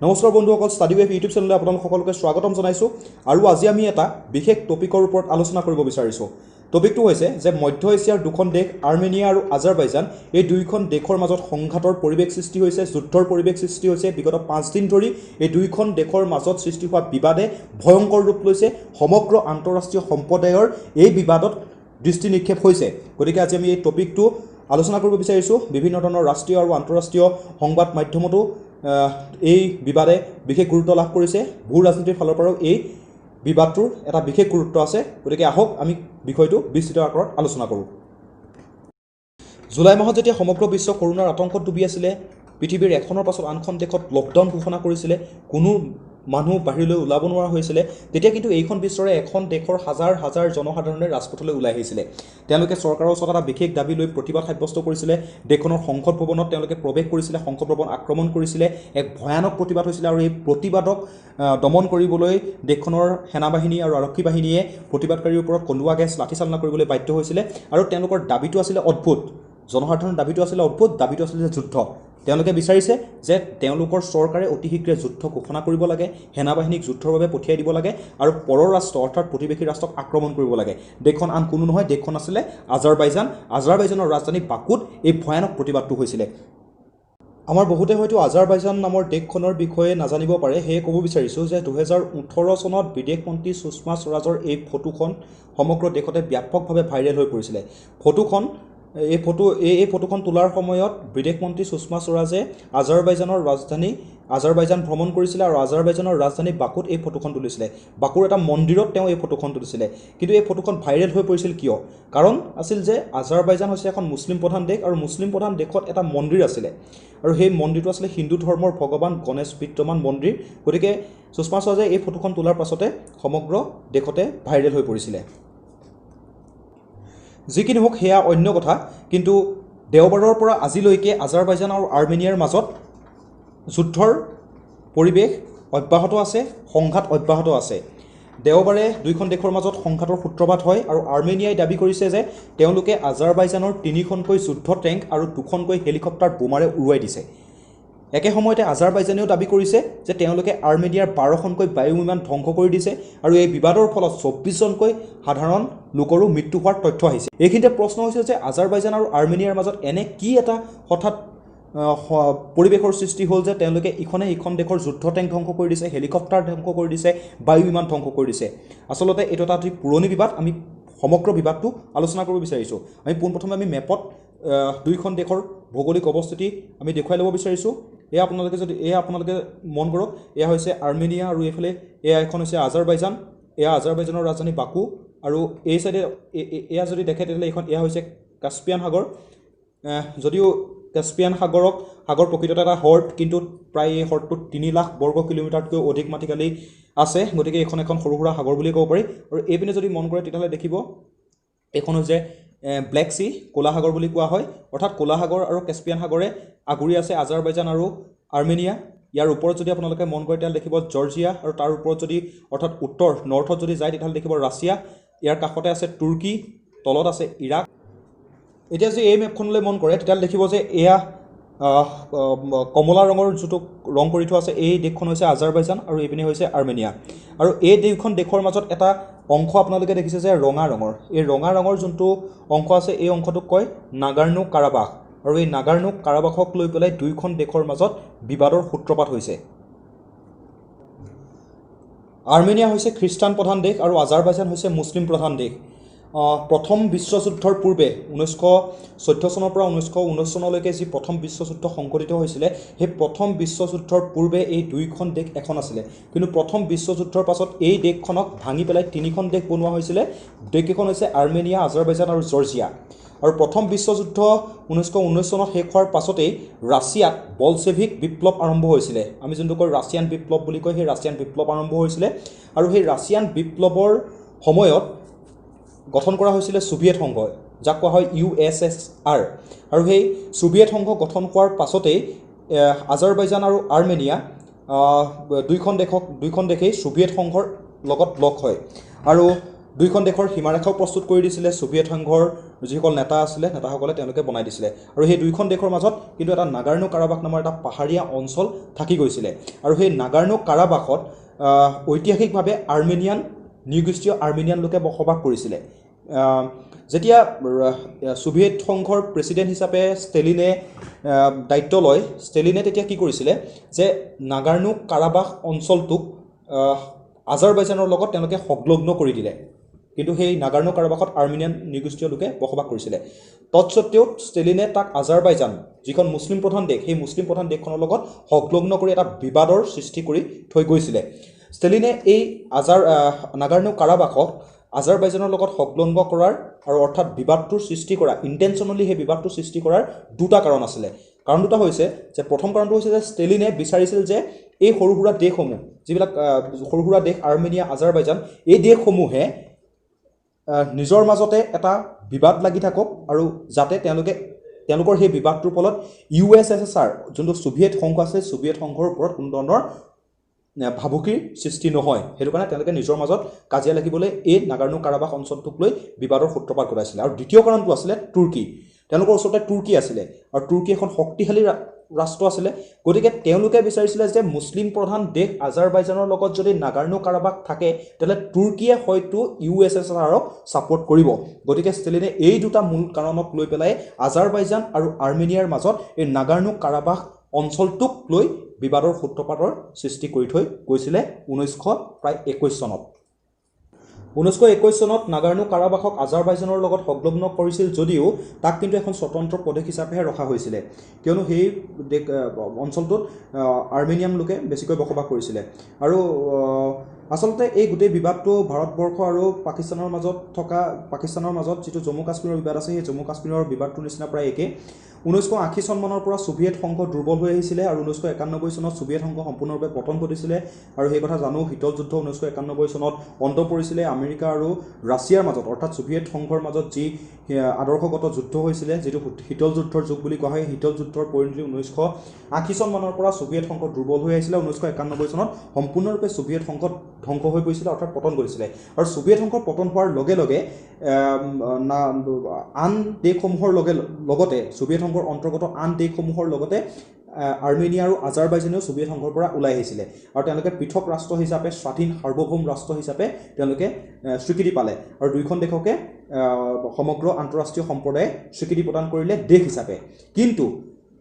নমস্কাৰ বন্ধুসকল, study wave YouTube চেনেললৈ আপোনালোক সকলোকে স্বাগতম জনাইছোঁ। আৰু আজি আমি এটা বিশেষ টপিকৰ ওপৰত আলোচনা কৰিব বিচাৰিছোঁ। টপিকটো হৈছে যে মধ্য এছিয়াৰ দুখন দেশ আৰ্মেনিয়া আৰু আজাৰবাইজান, এই দুয়োখন দেশৰ মাজত সংঘাতৰ পৰিৱেশ সৃষ্টি হৈছে, যুদ্ধৰ পৰিৱেশ সৃষ্টি হৈছে। বিগত 5 দিন ধৰি এই দুয়োখন দেশৰ মাজত সৃষ্টি হোৱা বিবাদে ভয়ংকৰ ৰূপ লৈছে। সমগ্ৰ আন্তঃৰাষ্ট্ৰীয় সম্প্ৰদায়ৰ এই বিবাদত দৃষ্টি নিক্ষেপ হৈছে। গতিকে আজি আমি এই টপিকটো আলোচনা কৰিব বিচাৰিছোঁ। বিভিন্ন ধৰণৰ ৰাষ্ট্ৰীয় আৰু আন্তঃৰাষ্ট্ৰীয় সংবাদ মাধ্যমতো এই বিবাদে বিশেষ গুৰুত্ব লাভ কৰিছে। ভূ ৰাজনীতিৰ ফালৰ পৰাও এই বিবাদটোৰ এটা বিশেষ গুৰুত্ব আছে। গতিকে আহক আমি বিষয়টো বিস্তৃত আকাৰত আলোচনা কৰোঁ। জুলাই মাহত যেতিয়া সমগ্ৰ বিশ্ব কৰোণাৰ আতংকত ডুবি আছিলে, পৃথিৱীৰ এখনৰ পাছত আনখন দেশত লকডাউন ঘোষণা কৰিছিলে, কোনো মানুহ বাহিৰলৈ ওলাব নোৱাৰা হৈছিলে, তেতিয়া কিন্তু এইখন বিশ্বৰে এখন দেশৰ হাজাৰ হাজাৰ জনসাধাৰণে ৰাজপথলৈ ওলাই আহিছিলে। তেওঁলোকে চৰকাৰৰ ওচৰত এটা বিশেষ দাবী লৈ প্ৰতিবাদ সাব্যস্ত কৰিছিলে। দেশখনৰ সংসদ ভৱনত তেওঁলোকে প্ৰৱেশ কৰিছিলে, সংসদ ভৱন আক্ৰমণ কৰিছিলে। এক ভয়ানক প্ৰতিবাদ হৈছিলে আৰু এই প্ৰতিবাদক দমন কৰিবলৈ দেশখনৰ সেনাবাহিনী আৰু আৰক্ষী বাহিনীয়ে প্ৰতিবাদকাৰীৰ ওপৰত কন্দুৱা গেছ, লাঠিচালনা কৰিবলৈ বাধ্য হৈছিলে। আৰু তেওঁলোকৰ দাবীটো আছিলে অদ্ভুত, জনসাধাৰণৰ দাবীটো আছিলে অদ্ভুত, দাবীটো আছিলে যে যুদ্ধ। তেওঁলোকে বিচাৰিছে যে তেওঁলোকৰ চৰকাৰে অতি শীঘ্ৰে যুদ্ধ ঘোষণা কৰিব লাগে, সেনাবাহিনীক যুদ্ধৰ বাবে পঠিয়াই দিব লাগে আৰু পৰৰ ৰাষ্ট্ৰ অৰ্থাৎ প্ৰতিবেশী ৰাষ্ট্ৰক আক্ৰমণ কৰিব লাগে। দেশখন আন কোনো নহয়, দেশখন আছিলে আজাৰবাইজান। আজাৰবাইজানৰ ৰাজধানী বাকুত এই ভয়ানক প্ৰতিবাদটো হৈছিলে। আমাৰ বহুতে হয়তো আজাৰবাইজান নামৰ দেশখনৰ বিষয়ে নাজানিব পাৰে, সেয়ে ক'ব বিচাৰিছোঁ যে 2018 চনত বিদেশ মন্ত্ৰী সুষমা স্বৰাজৰ এই ফটোখন সমগ্ৰ দেশতে ব্যাপকভাৱে ভাইৰেল হৈ পৰিছিলে। এই ফটোখন তোলাৰ সময়ত বিদেশ মন্ত্ৰী সুষমা স্বৰাজে আজাৰবাইজানৰ ৰাজধানী আজাৰবাইজান ভ্ৰমণ কৰিছিলে আৰু আজাৰবাইজানৰ ৰাজধানী বাকুত এই ফটোখন তুলিছিলে। বাকুৰ এটা মন্দিৰত তেওঁ এই ফটোখন তুলিছিলে। কিন্তু এই ফটোখন ভাইৰেল হৈ পৰিছিল কিয়? কাৰণ আছিল যে আজাৰবাইজান হৈছে এখন মুছলিম প্ৰধান দেশ আৰু মুছলিম প্ৰধান দেশত এটা মন্দিৰ আছিলে আৰু সেই মন্দিৰটো আছিলে হিন্দু ধৰ্মৰ ভগৱান গণেশ বিদ্যমান মন্দিৰ। গতিকে সুষমা স্বৰাজে এই ফটোখন তোলাৰ পাছতে সমগ্ৰ দেশতে ভাইৰেল হৈ পৰিছিলে। যি কি নহওক সেয়া অন্য কথা, কিন্তু দেওবাৰৰ পৰা আজিলৈকে আজাৰবাইজান আৰু আৰ্মেনিয়াৰ মাজত যুদ্ধৰ পৰিৱেশ অব্যাহত আছে, সংঘাত অব্যাহত আছে। দেওবাৰে দুয়োখন দেশৰ মাজত সংঘাতৰ সূত্ৰপাত হয় আৰু আৰ্মেনিয়াই দাবী কৰিছে যে তেওঁলোকে আজাৰবাইজানৰ 3খনকৈ যুদ্ধ টেংক আৰু 2খনকৈ হেলিকপ্টাৰ বোমাৰে উৰুৱাই দিছে। একে সময়তে আজাৰবাইজানেও দাবী কৰিছে যে তেওঁলোকে আৰ্মেনিয়াৰ 12খনকৈ বায়ু বিমান ধ্বংস কৰি দিছে আৰু এই বিবাদৰ ফলত 24জনকৈ সাধাৰণ লোকৰো মৃত্যু হোৱাৰ তথ্য আহিছে। এইখিনিতে প্ৰশ্ন হৈছে যে আজাৰবাইজান আৰু আৰ্মেনিয়াৰ মাজত এনে কি এটা হঠাৎ পৰিৱেশৰ সৃষ্টি হ'ল যে তেওঁলোকে ইখনে সিখন দেশৰ যুদ্ধ টেংক ধ্বংস কৰি দিছে, হেলিকপ্টাৰ ধ্বংস কৰি দিছে, বায়ু বিমান ধ্বংস কৰি দিছে। আচলতে এইটো এটা অতি পুৰণি বিবাদ। আমি সমগ্ৰ বিবাদটো আলোচনা কৰিব বিচাৰিছোঁ। আমি পোনপ্ৰথমে আমি মেপত দুয়োখন দেশৰ ভৌগোলিক অৱস্থিতি আমি দেখুৱাই ল'ব বিচাৰিছোঁ। এয়া আপোনালোকে মন কৰক, এয়া হৈছে আৰ্মেনিয়া আৰু এইফালে এয়া এখন হৈছে আজাৰবাইজান। এয়া আজাৰবাইজানৰ ৰাজধানী বাকু আৰু এই চাইডে এয়া যদি দেখে তেতিয়াহ'লে এইখন এয়া হৈছে কাস্পিয়ান সাগৰ। যদিও কাস্পিয়ান সাগৰ প্ৰকৃততে এটা হ্ৰদ, কিন্তু প্ৰায় এই হ্ৰদটোত 3 লাখ বৰ্গ কিলোমিটাৰতকৈ অধিক মাটিকালি আছে। গতিকে এইখন এখন সৰু সুৰা সাগৰ বুলিয়ে ক'ব পাৰি। আৰু এইপিনে যদি মন কৰে তেতিয়াহ'লে দেখিব এইখন হৈছে ব্লেক চি, ক'লা সাগৰ বুলি কোৱা হয়। অৰ্থাৎ ক'লা সাগৰ আৰু কেস্পিয়ান সাগৰে আগুৰি আছে আজাৰবাইজান আৰু আৰ্মেনিয়া। ইয়াৰ ওপৰত যদি আপোনালোকে মন কৰে তেতিয়াহ'লে দেখিব জৰ্জিয়া আৰু তাৰ ওপৰত যদি অৰ্থাৎ উত্তৰ নৰ্থত যদি যায় তেতিয়াহ'লে দেখিব ৰাছিয়া। ইয়াৰ কাষতে আছে তুৰ্কী, তলত আছে ইৰাক। এতিয়া যদি এই মেপখনলৈ মন কৰে তেতিয়াহ'লে দেখিব যে এয়া কমলা ৰঙৰ যিটো ৰং কৰি থোৱা আছে এই দেশখন হৈছে আজাৰবাইজান আৰু এইপিনে হৈছে আৰ্মেনিয়া। আৰু এই দুয়োখন দেশৰ মাজত এটা অংশ আপোনালোকে দেখিছে যে ৰঙা ৰঙৰ, এই ৰঙা ৰঙৰ যোনটো অংশ আছে এই অংশটোক কয় নাগাৰ্নো কাৰাবাস। আৰু এই নাগাৰ্নো কাৰাবাসক লৈ পেলাই দুয়োখন দেশৰ মাজত বিবাদৰ সূত্ৰপাত হৈছে। আৰ্মেনিয়া হৈছে খ্ৰীষ্টান প্ৰধান দেশ আৰু আজাৰবাইজান হৈছে মুছলিম প্ৰধান দেশ। প্ৰথম বিশ্বযুদ্ধৰ পূৰ্বে 1914 চনৰ পৰা 1919 চনলৈকে যি প্ৰথম বিশ্বযুদ্ধ সংঘটিত হৈছিলে, সেই প্ৰথম বিশ্বযুদ্ধৰ পূৰ্বে এই দুয়োখন দেশ এখন আছিলে। কিন্তু প্ৰথম বিশ্বযুদ্ধৰ পাছত এই দেশখনক ভাঙি পেলাই 3খন দেশ বনোৱা হৈছিলে। দেশকেইখন হৈছে আৰ্মেনিয়া, আজাৰবাইজান আৰু জৰ্জিয়া। আৰু প্ৰথম বিশ্বযুদ্ধ 1919 চনত শেষ হোৱাৰ পাছতেই ৰাছিয়াত বলছেভিক বিপ্লৱ আৰম্ভ হৈছিলে। আমি যোনটো কয় ৰাছিয়ান বিপ্লৱ বুলি কয়, সেই ৰাছিয়ান বিপ্লৱ আৰম্ভ হৈছিলে। আৰু সেই ৰাছিয়ান বিপ্লৱৰ সময়ত গঠন কৰা হৈছিলে ছোভিয়েট সংঘ, যাক কোৱা হয় USSR। আৰু সেই ছোভিয়েট সংঘ গঠন হোৱাৰ পাছতেই আজাৰবাইজান আৰু আৰ্মেনিয়া দুয়োখন দেশেই ছোভিয়েট সংঘৰ লগত লগ হয়। আৰু দুয়োখন দেশৰ সীমাৰেখাও প্ৰস্তুত কৰি দিছিলে ছোভিয়েট সংঘৰ যিসকল নেতা আছিলে, নেতাসকলে তেওঁলোকে বনাই দিছিলে। আৰু সেই দুয়োখন দেশৰ মাজত কিন্তু এটা নাগাৰ্নো কাৰাবাখ নামৰ এটা পাহাৰীয়া অঞ্চল থাকি গৈছিলে। আৰু সেই নাগাৰ্নো কাৰাবাখত ঐতিহাসিকভাৱে আৰ্মেনিয়ান, নিৰ্দিষ্ট আৰ্মেনিয়ান লোকে বসবাস কৰিছিলে। যেতিয়া ছোভিয়েট সংঘৰ প্ৰেচিডেণ্ট হিচাপে ষ্টেলিনে দায়িত্ব লয়, ষ্টেলিনে তেতিয়া কি কৰিছিলে যে নাগাৰ্নো কাৰাবাখ অঞ্চলটোক আজাৰবাইজানৰ লগত তেওঁলোকে সংলগ্ন কৰি দিলে। কিন্তু সেই নাগাৰ্নো কাৰাবাখত আৰ্মেনিয়ান নিৰ্দিষ্ট লোকে বসবাস কৰিছিলে। তৎসত্বেও ষ্টেলিনে তাক আজাৰবাইজান, যিখন মুছলিম প্ৰধান দেশ, সেই মুছলিম প্ৰধান দেশখনৰ লগত সংলগ্ন কৰি এটা বিবাদৰ সৃষ্টি কৰি থৈ গৈছিলে। ষ্টেলিনে এই নাগাৰ্নো কাৰাবাখক আজাৰবাইজানৰ লগত সংলগ্ন কৰাৰ আৰু অৰ্থাৎ বিবাদটোৰ সৃষ্টি কৰা, ইণ্টেনশ্যনেলি সেই বিবাদটো সৃষ্টি কৰাৰ দুটা কাৰণ আছিলে। কাৰণ দুটা হৈছে যে প্ৰথম কাৰণটো হৈছে যে ষ্টেলিনে বিচাৰিছিল যে এই সৰু সুৰা দেশসমূহ, যিবিলাক সৰু সুৰা দেশ আৰ্মেনিয়া, আজাৰবাইজান, এই দেশসমূহে নিজৰ মাজতে এটা বিবাদ লাগি থাকক আৰু যাতে তেওঁলোকে তেওঁলোকৰ সেই বিবাদটোৰ ফলত USSR, যোনটো ছোভিয়েট সংঘ আছে, ছোভিয়েট সংঘৰ ওপৰত কোনো ধৰণৰ ভাবুকিৰ সৃষ্টি নহয়। সেইটো কাৰণে তেওঁলোকে নিজৰ মাজত কাজিয়া লাগিবলৈ এই নাগাৰ্নো কাৰাবাখ অঞ্চলটোক লৈ বিবাদৰ সূত্ৰপাত ঘটাইছিলে। আৰু দ্বিতীয় কাৰণটো আছিলে তুৰ্কী। তেওঁলোকৰ ওচৰতে তুৰ্কী আছিলে আৰু তুৰ্কী এখন শক্তিশালী ৰাষ্ট্ৰ আছিলে। গতিকে তেওঁলোকে বিচাৰিছিলে যে মুছলিম প্ৰধান দেশ আজাৰবাইজানৰ লগত যদি নাগাৰ্নো কাৰাবাখ থাকে, তেতিয়াহ'লে তুৰ্কীয়ে হয়তো USSRক ছাপোৰ্ট কৰিব। গতিকে ষ্টেলিনে এই দুটা মূল কাৰণক লৈ পেলাই আজাৰবাইজান আৰু আৰ্মেনিয়াৰ মাজত এই নাগাৰ্নো কাৰাবাখ অঞ্চলটোক লৈ বিবাদৰ সূত্ৰপাতৰ সৃষ্টি কৰি থৈ গৈছিলে 1921 চনত। 1921 চনত নাগাৰ্নো কাৰাবাখক আজাৰবাইজানৰ লগত সংলগ্ন কৰিছিল যদিও তাক কিন্তু এখন স্বতন্ত্ৰ প্ৰদেশ হিচাপেহে ৰখা হৈছিলে, কিয়নো সেই দেশ অঞ্চলটোত আৰ্মেনিয়ান লোকে বেছিকৈ বসবাস কৰিছিলে। আৰু আচলতে এই গোটেই বিবাদটো ভাৰতবৰ্ষ আৰু পাকিস্তানৰ মাজত থকা, পাকিস্তানৰ মাজত যিটো জম্মু কাশ্মীৰৰ বিবাদ আছে, সেই জম্মু কাশ্মীৰৰ বিবাদটোৰ নিচিনা প্ৰায় একেই। 1980 চনমানৰ পৰা ছোভিয়েট সংঘ দুৰ্বল হৈ আহিছিলে আৰু 1991 চনত ছোভিয়েট সংঘ সম্পূৰ্ণৰূপে পতন ঘটিছিলে। আৰু সেই কথা জানো, শীতল যুদ্ধ 1991 চনত অন্ত পৰিছিলে। আমেৰিকা আৰু ৰাছিয়াৰ মাজত, অৰ্থাৎ ছোভিয়েট সংঘৰ মাজত যি আদৰ্শগত যুদ্ধ হৈছিলে, যিটো শীতল যুদ্ধৰ যুগ বুলি কোৱা হয়, শীতল যুদ্ধৰ পৰিণতি 1980 চনমানৰ পৰা ছোভিয়েট সংঘ দুৰ্বল হৈ আহিছিলে। 1991 চনত সম্পূৰ্ণৰূপে ছোভিয়েট সংঘ ধ্বংস হৈ গৈছিলে, অৰ্থাৎ পতন ঘটিছিলে। আৰু ছোভিয়েট সংঘৰ পতন হোৱাৰ লগে লগে আন দেশসমূহৰ লগতে ছোভিয়েট সংঘৰ অন্তৰ্গত আন দেশসমূহৰ লগতে আৰ্মেনিয়া আৰু আজাৰবাইজানেও ছোভিয়েট সংঘৰ পৰা ওলাই আহিছিলে আৰু তেওঁলোকে পৃথক ৰাষ্ট্ৰ হিচাপে, স্বাধীন সাৰ্বভৌম ৰাষ্ট্ৰ হিচাপে তেওঁলোকে স্বীকৃতি পালে। আৰু দুয়োখন দেশকে সমগ্ৰ আন্তঃৰাষ্ট্ৰীয় সম্প্ৰদায়ে স্বীকৃতি প্ৰদান কৰিলে দেশ হিচাপে। কিন্তু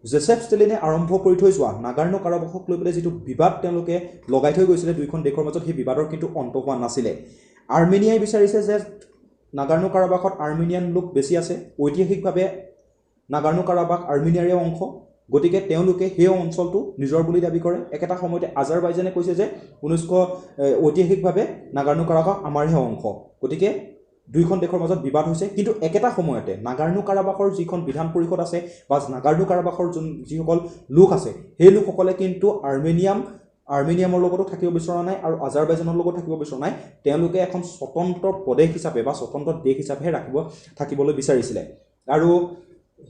জোচেফ ষ্টেলিনে আৰম্ভ কৰি থৈ যোৱা নাগাৰ্নো কাৰাবাখক লৈ পেলাই যিটো বিবাদ তেওঁলোকে লগাই থৈ গৈছিলে দুয়োখন দেশৰ মাজত, সেই বিবাদৰ কিন্তু অন্ত হোৱা নাছিলে। আৰ্মেনিয়াই বিচাৰিছে যে নাগাৰ্নো কাৰাবাখত আৰ্মেনিয়ান লোক বেছি আছে, ঐতিহাসিকভাৱে নাগাৰ্নো কাৰাবাখ আৰ্মেনিয়াৰে অংশ, গতিকে তেওঁলোকে সেই অঞ্চলটো নিজৰ বুলি দাবী কৰে। একেটা সময়তে আজাৰবাইজানে কৈছে যে ঐতিহাসিকভাৱে নাগাৰ্নো কাৰাবাখ আমাৰহে অংশ, গতিকে দুয়োখন দেশৰ মাজত বিবাদ হৈছে। কিন্তু একেটা সময়তে নাগাৰ্নো কাৰাবাখৰ যিখন বিধান পৰিষদ আছে বা নাগাৰ্নো কাৰাবাখৰ যিসকল লোক আছে, সেই লোকসকলে কিন্তু আৰ্মেনিয়ামৰ লগতো থাকিব বিচৰা নাই আৰু আজাৰবাইজানৰ লগতো থাকিব বিচৰা নাই। তেওঁলোকে এখন স্বতন্ত্ৰ প্ৰদেশ হিচাপে বা স্বতন্ত্ৰ দেশ হিচাপেহে থাকিবলৈ বিচাৰিছিলে। আৰু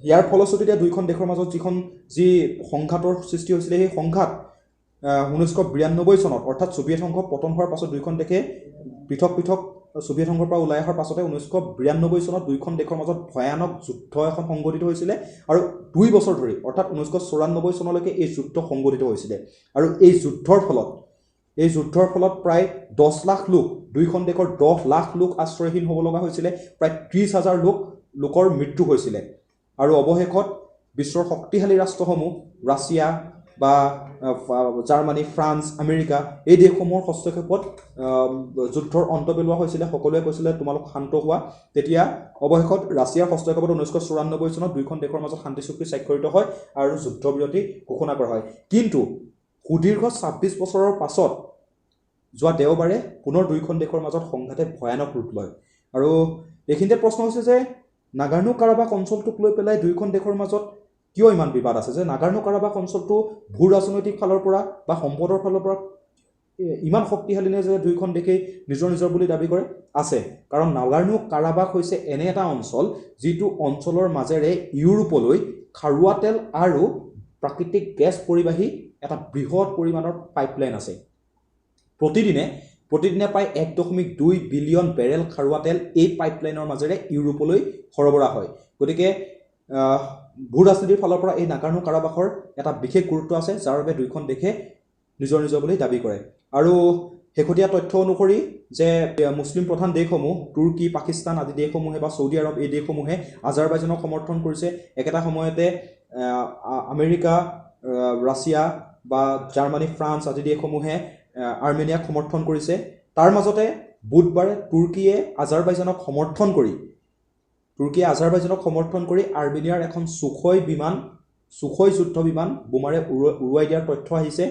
ইয়াৰ ফলশ্ৰুতিতে দুয়োখন দেশৰ মাজত যি সংঘাতৰ সৃষ্টি হৈছিলে, সেই সংঘাত 1992 চনত, অৰ্থাৎ ছোভিয়েট সংঘ পতন হোৱাৰ পাছত দুয়োখন দেশে পৃথক পৃথক ছোভিয়েট সংঘৰ পৰা ওলাই অহাৰ পাছতে 1992 চনত দুয়োখন দেশৰ মাজত ভয়ানক যুদ্ধ এখন সংঘটিত হৈছিলে। আৰু 2 বছৰ ধৰি, অৰ্থাৎ 1994 চনলৈকে এই যুদ্ধ সংঘটিত হৈছিলে। আৰু এই যুদ্ধৰ ফলত প্ৰায় 10 লাখ লোক, দুয়োখন দেশৰ 10 লাখ লোক আশ্ৰয়হীন হ'ব লগা হৈছিলে, প্ৰায় 30,000 লোকৰ মৃত্যু হৈছিলে। আৰু অৱশেষত বিশ্বৰ শক্তিশালী ৰাষ্ট্ৰসমূহ ৰাছিয়া বা জাৰ্মানী, ফ্ৰান্স, আমেৰিকা, এই দেশসমূহৰ হস্তক্ষেপত যুদ্ধৰ অন্ত পেলোৱা হৈছিলে। সকলোৱে কৈছিলে তোমালোক শান্ত হোৱা। তেতিয়া অৱশেষত ৰাছিয়াৰ হস্তক্ষেপত 1994 চনত দুয়োখন দেশৰ মাজত শান্তি চুক্তি স্বাক্ষৰিত হয় আৰু যুদ্ধবিৰতি ঘোষণা কৰা হয়। কিন্তু সুদীৰ্ঘ 26 বছৰৰ পাছত যোৱা দেওবাৰে পুনৰ দুয়োখন দেশৰ মাজত সংঘাতে ভয়ানক ৰূপ লয়। আৰু এইখিনিতে প্ৰশ্ন হৈছে যে নাগাৰ্নো কাৰাবাখ অঞ্চলটোক লৈ পেলাই দুয়োখন দেশৰ মাজত কিয় ইমান বিবাদ আছে, যে নাগাৰ্নো কাৰাবাখ অঞ্চলটো ভূ ৰাজনৈতিক ফালৰ পৰা বা সম্পদৰ ফালৰ পৰা ইমান শক্তিশালী নে যে দুয়োখন দেশেই নিজৰ নিজৰ বুলি দাবী কৰে? আছে। কাৰণ নাগাৰ্নো কাৰাবাখ হৈছে এনে এটা অঞ্চল যিটো অঞ্চলৰ মাজেৰে ইউৰোপলৈ খাৰুৱা তেল আৰু প্ৰাকৃতিক গেছ পৰিবাহী এটা বৃহৎ পৰিমাণৰ পাইপলাইন আছে। প্ৰতিদিনে প্ৰতিদিনে প্ৰায় 1.2 বিলিয়ন বেৰেল খাৰুৱা তেল এই পাইপলাইনৰ মাজেৰে ইউৰোপলৈ সৰবৰাহ হয়। গতিকে ভূ ৰাজনীতিৰ ফালৰ পৰা এই নাগাৰ্নো কাৰাবাসৰ এটা বিশেষ গুৰুত্ব আছে, যাৰ বাবে দুয়োখন দেশে নিজৰ নিজৰ বুলি দাবী কৰে। আৰু শেহতীয়া তথ্য অনুসৰি যে মুছলিম প্ৰধান দেশসমূহ তুৰ্কী, পাকিস্তান আদি দেশসমূহে বা চৌদি আৰৱ এই দেশসমূহে আজাৰবাইজানক সমৰ্থন কৰিছে। একেটা সময়তে আমেৰিকা, ৰাছিয়া বা জাৰ্মানী, ফ্ৰান্স আদি দেশসমূহে আৰ্মেনিয়াক সমৰ্থন কৰিছে। তাৰ মাজতে বুধবাৰে তুৰ্কীয়ে আজাৰবাইজানক সমৰ্থন কৰি আৰ্মেনিয়াৰ এখন চুখৈ যুদ্ধ বিমান বোমাৰে উৰুৱাই দিয়াৰ তথ্য আহিছে।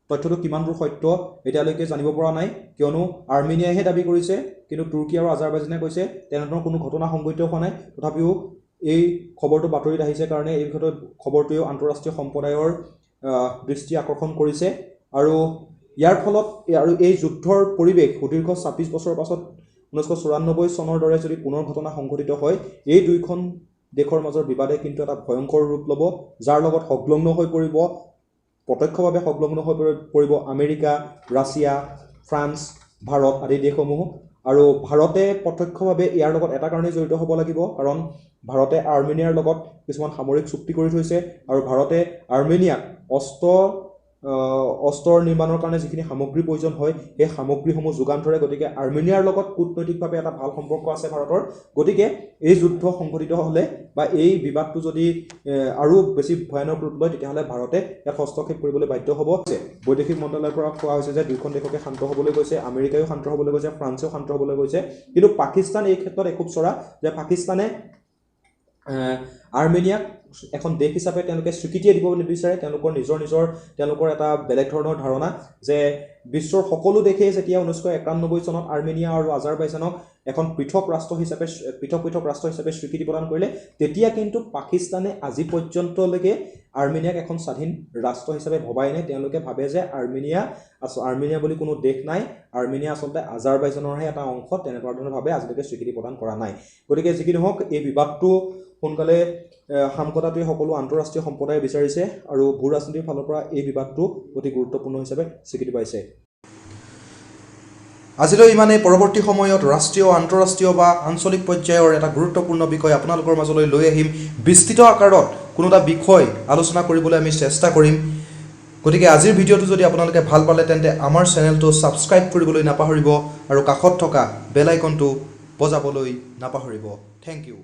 তথ্যটো কিমান দূৰ সত্য এতিয়ালৈকে জানিব পৰা নাই, কিয়নো আৰ্মেনিয়াইহে দাবী কৰিছে, কিন্তু তুৰ্কী আৰু আজাৰবাইজানে কৈছে তেনেধৰণৰ কোনো ঘটনা সংঘটিত হোৱা নাই। তথাপিও এই খবৰটো বাতৰিত আহিছে কাৰণে এই বিষয়টো খবৰটোৱেও আন্তঃৰাষ্ট্ৰীয় সম্প্ৰদায়ৰ দৃষ্টি আকৰ্ষণ কৰিছে। আৰু ইয়াৰ ফলত আৰু এই যুদ্ধৰ পৰিৱেশ সুদীৰ্ঘ 26 বছৰৰ পাছত 1994 চনৰ দৰে যদি পুনৰ ঘটনা সংঘটিত হয়, এই দুইখন দেশৰ মাজৰ বিবাদে কিন্তু এটা ভয়ংকৰ ৰূপ ল'ব, যাৰ লগত সংলগ্ন হৈ পৰিব, প্ৰত্যক্ষভাৱে সংলগ্ন হৈ পৰিব আমেৰিকা, ৰাছিয়া, ফ্ৰান্স, ভাৰত আদি দেশসমূহ। আৰু ভাৰতে প্ৰত্যক্ষভাৱে ইয়াৰ লগত এটা কাৰণেই জড়িত হ'ব লাগিব, কাৰণ ভাৰতে আৰ্মেনিয়াৰ লগত কিছুমান সামৰিক চুক্তি কৰি থৈছে আৰু ভাৰতে আৰ্মেনিয়াক অস্ত্ৰৰ নিৰ্মাণৰ কাৰণে যিখিনি সামগ্ৰী প্ৰয়োজন হয় সেই সামগ্ৰীসমূহ যোগান ধৰে। গতিকে আৰ্মেনিয়াৰ লগত কূটনৈতিকভাৱে এটা ভাল সম্পৰ্ক আছে ভাৰতৰ। গতিকে এই যুদ্ধ সংঘটিত হ'লে বা এই বিবাদটো যদি আৰু বেছি ভয়ানক ৰূপ লয়, তেতিয়াহ'লে ভাৰতে ইয়াত হস্তক্ষেপ কৰিবলৈ বাধ্য হ'ব। বৈদেশিক মন্ত্ৰালয়ৰ পৰা কোৱা হৈছে যে দুয়োখন দেশকে শান্ত হ'বলৈ গৈছে, আমেৰিকায়ো শান্ত হ'বলৈ গৈছে, ফ্ৰান্সেও শান্ত হ'বলৈ গৈছে। কিন্তু পাকিস্তান এই ক্ষেত্ৰত এখোপ চৰা যে পাকিস্তানে আৰ্মেনিয়াক এখন দেশ হিচাপে তেওঁলোকে স্বীকৃতিয়ে দিব নিবিচাৰে। তেওঁলোকৰ নিজৰ নিজৰ তেওঁলোকৰ এটা বেলেগ ধৰণৰ ধাৰণা যে বিশ্বৰ সকলো দেশেই যেতিয়া 1991 চনত আৰ্মেনিয়া আৰু আজাৰবাইজানক এখন পৃথক ৰাষ্ট্ৰ হিচাপে পৃথক পৃথক ৰাষ্ট্ৰ হিচাপে স্বীকৃতি প্ৰদান কৰিলে, তেতিয়া কিন্তু পাকিস্তানে আজি পৰ্যন্তলৈকে আৰ্মেনিয়াক এখন স্বাধীন ৰাষ্ট্ৰ হিচাপে ভবাই নাই। তেওঁলোকে ভাবে যে আৰ্মেনিয়া বুলি কোনো দেশ নাই, আৰ্মেনিয়া আচলতে আজাৰবাইজানৰহে এটা অংশ, তেনেকুৱা ধৰণৰ ভাৱে আজিলৈকে স্বীকৃতি প্ৰদান কৰা নাই। গতিকে যি কি নহওক, এই বিবাদটো সোনকালে সাম কটাটোৱে সকলো আন্তঃৰাষ্ট্ৰীয় সম্প্ৰদায়ে বিচাৰিছে আৰু ভূ ৰাজনীতিৰ ফালৰ পৰা এই বিবাদটো অতি গুৰুত্বপূৰ্ণ হিচাপে স্বীকৃতি পাইছে। আজিলৈ ইমানেই। পৰৱৰ্তী সময়ত ৰাষ্ট্ৰীয়, আন্তঃৰাষ্ট্ৰীয় বা আঞ্চলিক পৰ্যায়ৰ এটা গুৰুত্বপূৰ্ণ বিষয় আপোনালোকৰ মাজলৈ লৈ আহিম। বিস্তৃত আকাৰত কোনো এটা বিষয় আলোচনা কৰিবলৈ আমি চেষ্টা কৰিম। গতিকে আজিৰ ভিডিঅ'টো যদি আপোনালোকে ভাল পালে তেন্তে আমাৰ চেনেলটো ছাবস্ক্ৰাইব কৰিবলৈ নাপাহৰিব আৰু কাষত থকা বেল আইকনটো বজাবলৈ নাপাহৰিব। Thank you.